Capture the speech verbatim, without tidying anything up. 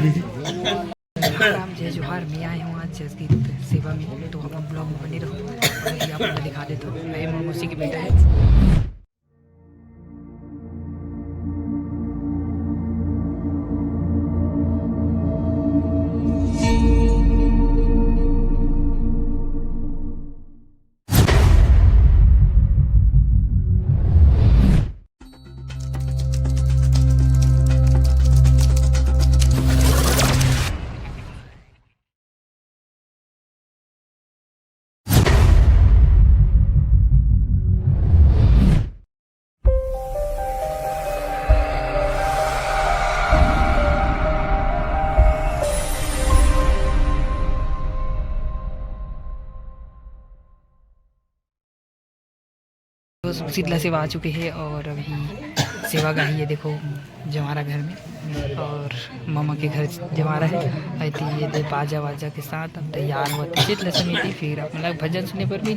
राम जय जोहार, मैं आए हूँ आज जसगीत सेवा में, तो आप ब्लॉग में बने रहो और ये आपको मैं दिखा देता हूँ। मैं मौसी के बेटा है। तो शीतला सेवा आ चुके हैं और अभी सेवा गाही है, देखो, जमारा घर में और मामा के घर जमारा है। आई थी ये दे बाजा वाजा के साथ अब तैयार हुआ थे शीतला समिति, फिर आप मतलब भजन सुनने पर भी